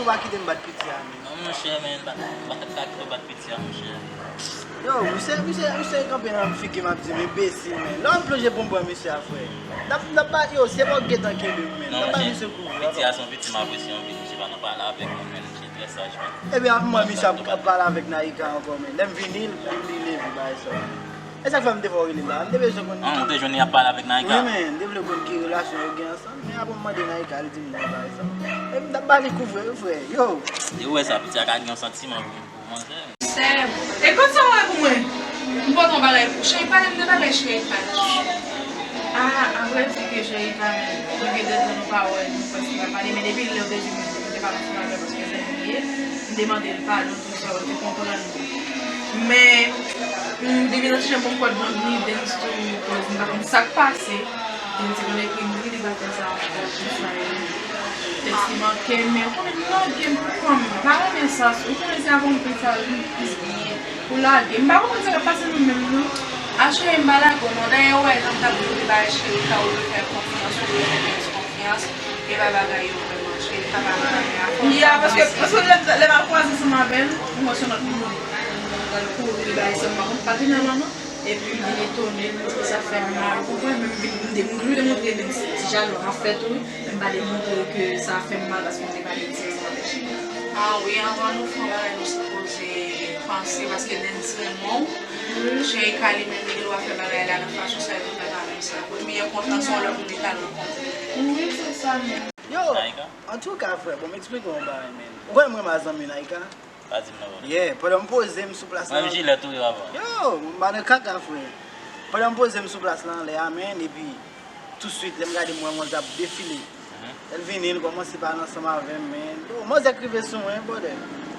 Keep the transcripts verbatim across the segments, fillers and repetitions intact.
Pa kite m bat piti a, men. Non, monchè, men, m pa, m pa t ka kite w bat piti a, monchè. Yo, misye, misye, misye kanpe nan figi m ap di m enbesil, men. Lè w plonje pou m pran misye a, frè. N ap, n ap ba, yo, se pa w k gentan kenbe m, men. Non, n ap ba monchè, misye kouvri, piti a se yon piti m apresye anpil, misye pa nan pale avèk mwen, men, misye trè saj, men. Ebyen, ap mwen, misye ap, ap pale avèk Naïka ankò, men. Lè m vini, l, li leve, bagay sa. E sa k fè m te fè w rele la. M te bezwen konn. Ah, ou te jwenn li ap pale avèk Naïka? Wi, men, m te vle konn ki relasyon yo gen ansanm. Men apre m mande Naïka, li di m non, bagay sa. E m t ap ba li kouvri, wi, frè. Yo! E ou wè sa, piti a ka gen yon santiman pou, pou manzè. Sèm. E kot sa w wè pou mwen? M pote yon bagay pou cheri, pale m de bagay cheri pa. Ah, avrèdi ke cheri pa, mwen gen de tan nou pa wè, nou prèske pa pale, men depi lè w te di mwen, mwen te pale ansanm avè l paske zanmi m ye, m te mande l padon, tout sa, ou te konprann. Men, m te vin nan ti chanm pou m kwè Blondedy, Dens tou, koz m pa konn sa k pase. Dens te konn ekri m, wi, li pa fè sa ankò, tout sa yo. Tèks li manke m, men ou konnen m lage m pou kò m. M pa renmen sa, ou konnen se avè w m fè sa, vin plis byen. Ou lage m. M pa konprann sa k ap pase nou menm, non. A cheri, m pa lage w, non. Dayè, ou wè jan m t ap di w te bay cheri ka ou fè konfyans, ou fè konfyans. E pa bagay yo vrèman, cheri, pa bagay a. Ya, paske, paske lè, lè m al kwaze ansanm avè l, m wè se yon lòt moun. L al kouri bay sa m pa konn, pa te nan non. Epi m vin etone, paske sa fè m mal, ou konprann? Men m vin, m de-, m toujou demontre, menm si ti jalou an fèt, wi, men m pa demontre ke sa fè m mal, paske m te pale di ansanm avèk cheri. Ah wi, anvan nou fè yon bagay, nou sipoze panse, paske Dens renmen w. Cheri ka li menm, li gen dwa fè bagay la nan fason sa, li fè pa menm sa. Pou li byen kontan, se yon lòt moun li t al rankontre. Wi, se sa menm. Yo, Naïka? Antouka, frè, bon, m eksplike w yon bagay, men. Ou konnen mwen renmen zanmi Naïka? Pa di m non, bro. Yeah, pandan m poze m sou plas la. Mwen menm jilèt tou, yo, avan. Yo, m pa nan kaka, frè. Pandan m poze m sou plas la anlè a, men, epi touswit, lè m gade m wè manzè ap defile. Mhm. Lè l vini, l kòmanse pale ansanm avè m, men. Yo, manzè k rive sou mwen, brother.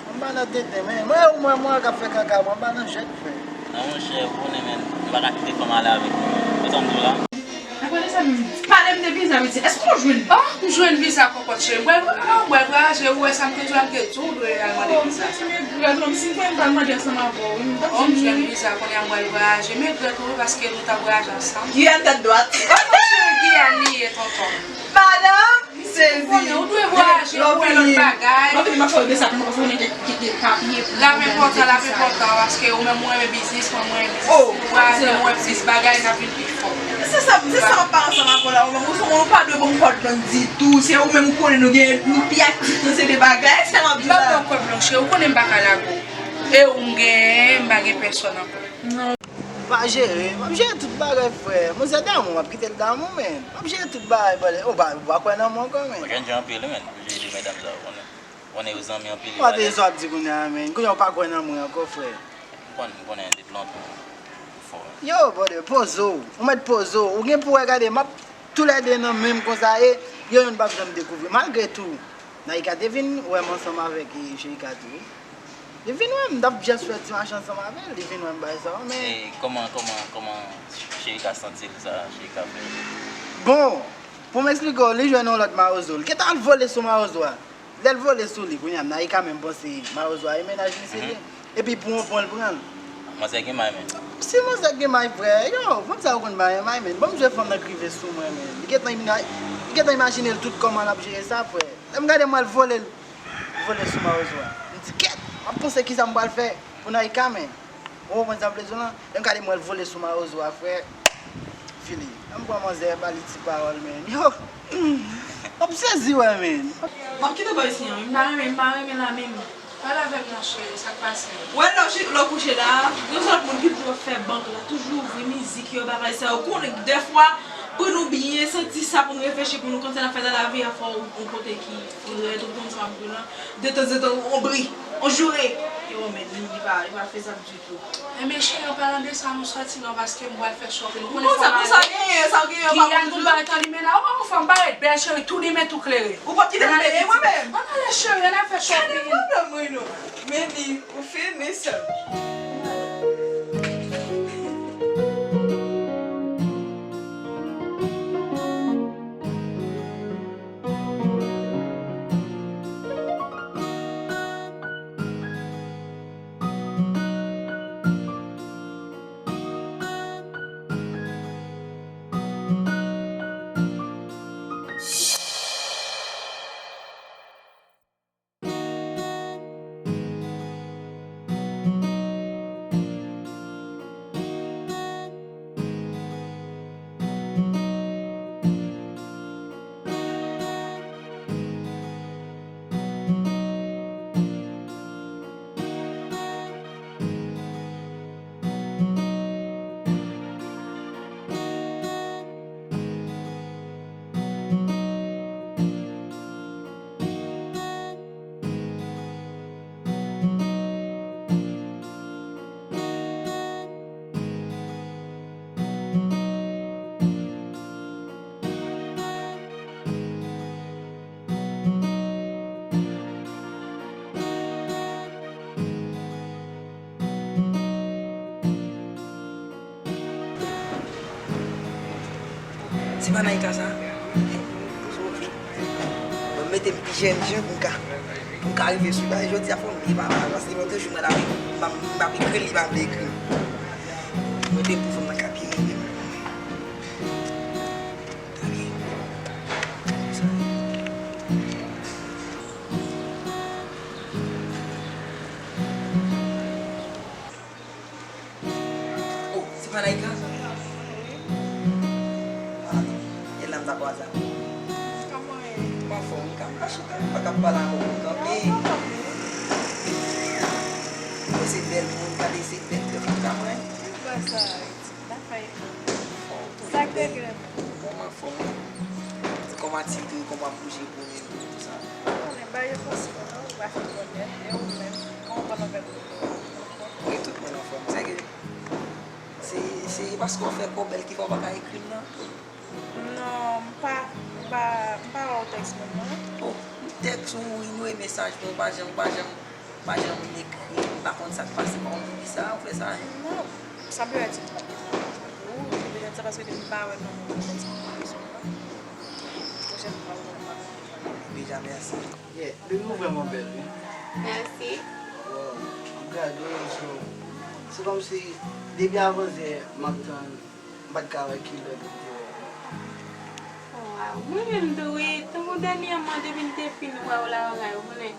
Mwen pa nan tenten, men. Mwen, mwen, mwen k ap fè kaka, mwen pa nan jwèt, frè. Non, monchè, ou konnen, men, m pa ka kite fanm ale avèk mwen. Ou konn sa m di w la? Apre de sa, m pale m de viza, piti. Èske w jwenn? Oh, m jwenn viza kòkòt cheri. M pral, ah, m pral vwayaje, ou wè sa m te di w la, m te di w, ou dwe al mande viza sa. Mègrèt, non, si m kwè m pral mande ansanm avè w, wi, m t ap di w. Oh, m jwenn viza, kounye a m pral vwayaje. Mègrèt, wi, paske nou t ap vwayaje ansanm. Giyàn tèt dwat. Oh, non, cheri, Giyàn li ye, tonton. Madanm, m sezi. Konnen, ou dwe vwayaje, ou wè lòt bagay. Lè w vini, m ap fè w de sa, pou nou konnen ki, ki, ki papye pou l ap enpòtan, l ap enpòtan, paske ou menm ou renmen biznis, mwen, mwen renmen biznis. Oh, nou vwayaje, nou wè plis bagay, n ap vin pi fò. Se sa, se sa m ap pale ansanm avè w la. Ou menm, ou, ou pa dwe ban m kòd lang ditou. Se ou menm ou konnen nou gen, nou pi aktif nan se de bagay. Se sa m ap di w la. M pa ban w kòd lang, cheri. Ou konnen m pa ka lage w. E ou m genyen, m pa gen pèsòn ankò. Non. Pa jere, m ap jere tout bagay, frè. Manzè damou, m ap kite l damou, men. M ap jere tout bagay, brother. Ou pa, ou pa kwè nan mwen ankò, men. Mwen jwenn jan anpil, men. Jere medam sa, ou konnen. Ou konnen yo zanmi anpil, yo pa te zò ap di kounye a, men. Kounye a ou pa kwè nan mwen ankò, frè. M konn, m konnen depi lontan ou fò. Yo, brother, poze w. Ou mèt poze w. Ou gen pou wè, gade, m ap toulède nan menm konsa, e yo youn p ap janm dekouvri. Malgre tou, Naïka te vin wè m ansanm avèk, e, Sheika tou, wi. Li vin wè m, m t ap just fè ti mache ansanm avè l, li vin wè m bay sa, men. E kòman, kòman, kòman Sheika santi l sa, Sheika fè? Bon, pou m eksplike w, li jwenn yon lòt mawozo. Li gentan al vole sou mawozo a. Lè l vole sou li, kounye a, Naïka menm panse mawozo a e mennaj misye li ye. Mhm. Epi pou yon pwen l pran l. Manzè gen may, men. Si manzè gen may, frè, yo, fanm sa yo konn bay may, men. Bon, m jwe fanm nan k rive sou mwen, men. Li gentan imina-, li gentan imajine l tout kòman l ap jere sa, frè. Lè m gade m wè l vole, l vole sou mawozo a. M di, kèt, m ap panse kisa m pral fè pou Naïka, men. Ou konprann sa m vle di w lan? Lè m gade m wè l vole sou mawozo a, frè. Fini. Lè m pran manzè, ba li ti pawòl, men. Yo! M ap sezi, wè, men. M ap kite bòy isi an, wi. M pa renmen, m pa renmen la menm. Pale avè m non, cheri, sa k pase? Wè, lè w chi-, lè w kouche la, gen yon sèl moun ki toujou ap fè bank la, toujou ouvri mizik yo, bagay sa yo. Ou konnen, dèfwa, pou nou byen santi sa, pou nou reflechi, pou nou konn sa n ap fè nan lavi a, fò w yon kote ki frèt, ou konn sa m ap di w lan. Detanzantan, yon bri, yon joure. Yo, men, li, li pa, li pa fezab ditou. Enben, cheri, an palan de sa, nou sòti non, paske m pral fè shopping. Ou konnen fò m ale. Sa w genyen, sa w genyen, ou pa konn toujou. Giyàn, tout bagay tan limen la. Ou pa wè fanm parèt bèl, cheri, tou limen, tou klere. Ou p ap kite m peye mwen menm. Ann ale, cheri, ann al fè shopping. Gade pwoblèm mwen non. Men li, ou fini sèl. Ti Panaika sa. Bon, mete m pi jèn jan pou m ka, pou m ka rive sou li. Jodi a fò m byen pale, paske mwen toujou mwen la, m ap, m ap ekri l, li pa vle ekri. Mete m pou fanm nan ka byen rele m. Oh, se pa Naïka? Ah, e la m ta kwaze avè w. Kòman w ye? M anfòm, m ka, m ka chita, m pa ka pale avè w pou kanpe. Ou se bèl moun, gade se bèl tèt ou ka mwen. Ou wè sa, Haiti, bagay. Sa k te gen? Kòman fòm? Kòman ti tou, kòman bouje pou mwen, tout sa. Ou konnen, bagay yo fasil, non? Ou pa fin konnen, e ou menm, kòman w pral anfè pou ou? Wi, tout moun anfòm. Se ke, se, se paske w fè kò w bèl ki fè w pa ka ekri m nan. Non, m pa, m pa, m pa wè w tèks moun, non. Oh, m tèks ou, wi, nou e mesaj, men w pa janm, w pa janm, w pa janm ekri, m pa konn sa k pase, m pa konn poukisa w fè sa, hein. Non, sa m te wè ti pou ou, se petèt sa paske depi m pa wè non, m pa wè non. Pwochèn fwa, ou konnen m pa konn. Deja, mèsi. Yeah, baby, ou vrèman bèl, wi. Mèsi. Wow, m ap gade w, so, se kòmsi depi avantyè m ap tann, m pa t ka wè kilè pou m te wè w. Oh, wow, mwen menm tou, wi, tankou dènyèman, depi m te fin wè w la, bagay, ou konnen,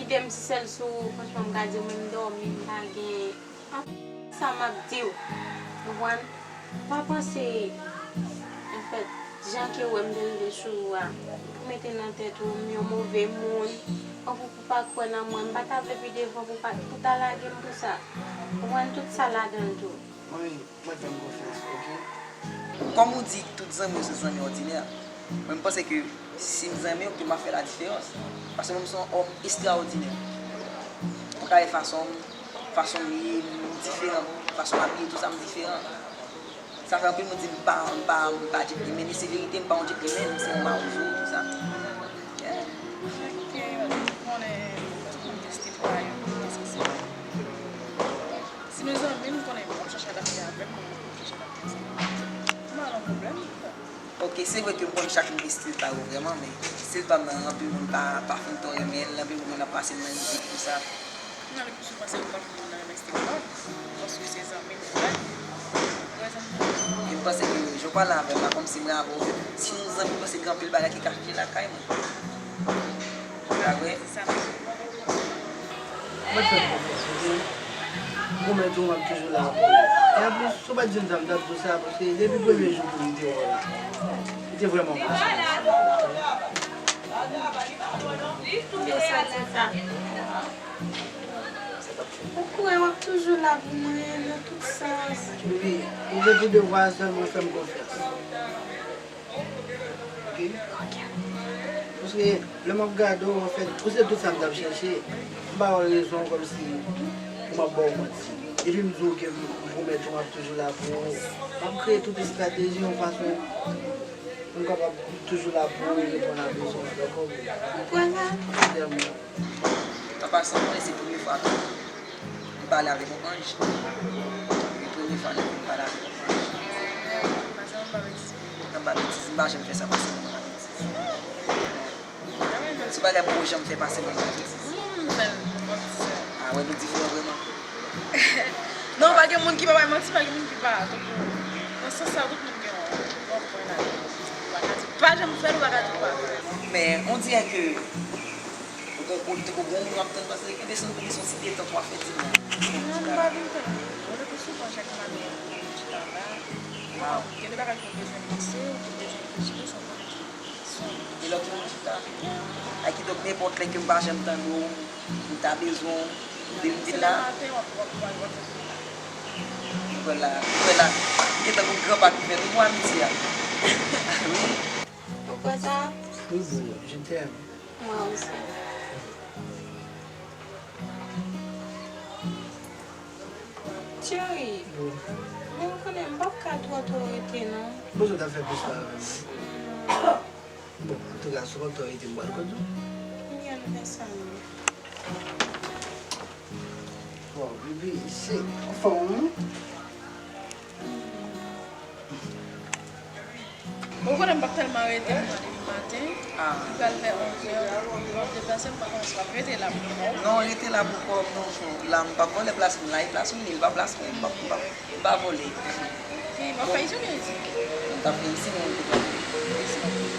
ide m ti sèl sou ou, franchman, m ka di w, menm dòmi, m pa gen. An, sa m ap di w, konprann? Pa panse, anfèt, jan ke w wè m te rive sou ou a, pou mete nan tèt ou m yon move moun, tankou pou pa kwè nan mwen, m pa ta vle pi devan pou pa, pou ta lage m pou sa. Konprann, tout sa ladan l tou. Manmi, mwen fè m konfyans, oke? Kòm ou di, tout zanmi yo se zanmi òdinè. Mwen, m panse ke si m zanmi w, ke m ap fè ladiferans. Paske mwen, m se yon òm estraòdinè. Ou ka wè fason m, fason m ye, m diferan. Fason m abiye, tout sa, m diferan. Sa fè anpil moun di m pa, m pa, m pa gentleman. E se verite, m pa yon gentleman, m se yon mawozo, tout sa. Yeah. Chak ke konnen tout moun gen stil pa yo, ki se sa. Si nou zanmi, m konnen w ap chache adapte avè m, mwen menm m ap chache adapte ansanm avè w. M pa nan pwoblèm. Ok, se vre ke m konn chak moun gen stil pa yo vrèman, men stil pa m nan, anpil moun pa, pa fin tan renmen l, anpil moun ap pase m nan ide pou sa. M nan li pi souvan se ou k ap fin moun nan renmen stil pa m, paske se zanmi m, frè m. Ou wè sa m di w? E m panse ke jan w pale avè m la, kòmsi mwen avè w, si nou zanmi, m panse gen anpil bagay ki kache lakay mwen. Pa vre? Mwen fè l konfyans, oke? M pwomèt ou, m ap toujou la pou ou. E anplis, si w pa t di m sa, m t ap di w sa, paske depi premye jou pou m te wè w la, m te vrèman mache ansanm avè w. Kouman sa di sa? Ou kwè w ap toujou la pou mwen nan tout sans? Baby, ou gen pou devwa sèlman fè m konfyans. Ok? Paske lè m ap gade w, anfèt, ou se tout sa m t ap chèche. M pa wè rezon kòmsi pou m ap ba w manti. Epi m di w ke m pwomèt ou m ap toujou la pou ou. M ap kreye tout estrateji yon fason pou m kapab toujou la pou ou e reponn a bezwen w, dakò? Ou kwè sa? Tèlman. An pasan, mwen, se premye fwa tou. M pale avèk yon anj. E premye fwa nan vi m pale avèk yon anj. Nan pa betiz, m pa janm fè sa pase mwen nan betiz. Se bagay mwen janm fè pase mwen nan betiz. Ah wè, nou diferan vrèman. Non, pa gen moun ki pa bay manti, pa gen moun ki pa. Donk, nan sans sa, tout moun gen yon, yon pwen ladan. Ou pa ka di, pa janm fè l, ou pa ka di ou pa fè l. Men, on dirait que Ou gen, ou te gen moun w ap tann, paske kenbe son, kenbe son ti detant w ap fè di mwen. Non, m pa vin tann. Mwen, le pi souvan, chak maten, mwen chita la. Gen de bagay ke w bezwen panse, ou te bezwen reflechi, se yon pwoblèm ki sou. E lòt moun chita. Ay, kidonk, nenpòt lè ke m pa janm tande w, m ta bezwen w, depi m vin la. Se lè maten, w ap, w ap, w ap, w ap fè. Ou wè la, ou wè la. Li gen tankou granpa ki fè nou bon amitye a. Wi. Ou kwè sa? Wi, boo, je t'aime. Mwen osi. Cheri, wi, men ou konnen m p ap ka twò twò rete non. Poze w ta fè plis la avè m. Bon, antouka, si w p ap twò rete, m pral kote w. Kounya nou fè sa menm. Bon, baby, se anfòm ou? Ou konnen m p ap tèlman rete, m pran depi maten. Ah. Li pral vè onzè, m ap deplase, m pa konn si m ap rete la pou kò m. Non, rete la pou kò w, non, non. La, m p ap vòlè plas moun la, e plas moun li, li pa plas mwen, m p ap, m p ap, m pa vòlè. Men, w ap fè isi oubyen isi? M t ap fè isi, men m te pran isi.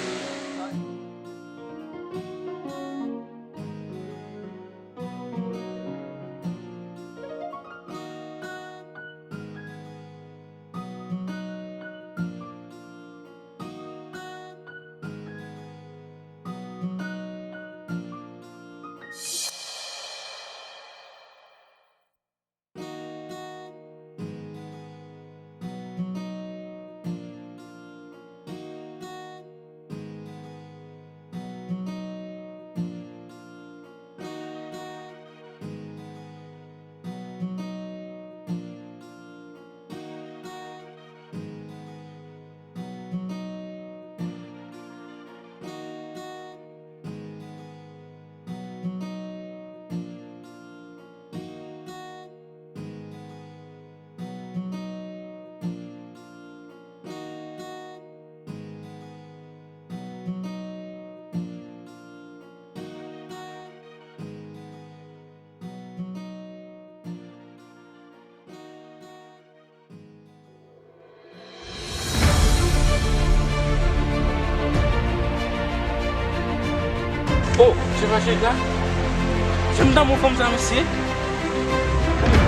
Oh, se pa Jega? Jan m damou fanm sa, mesye.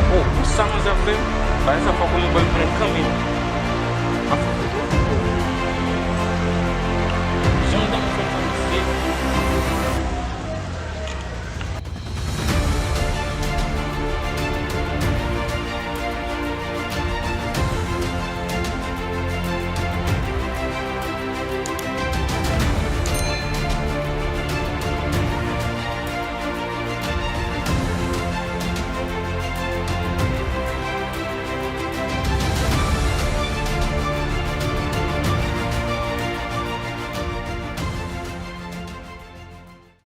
Oh, pou sa manzè ap fè m, bagay sa fò konnen bòy konnen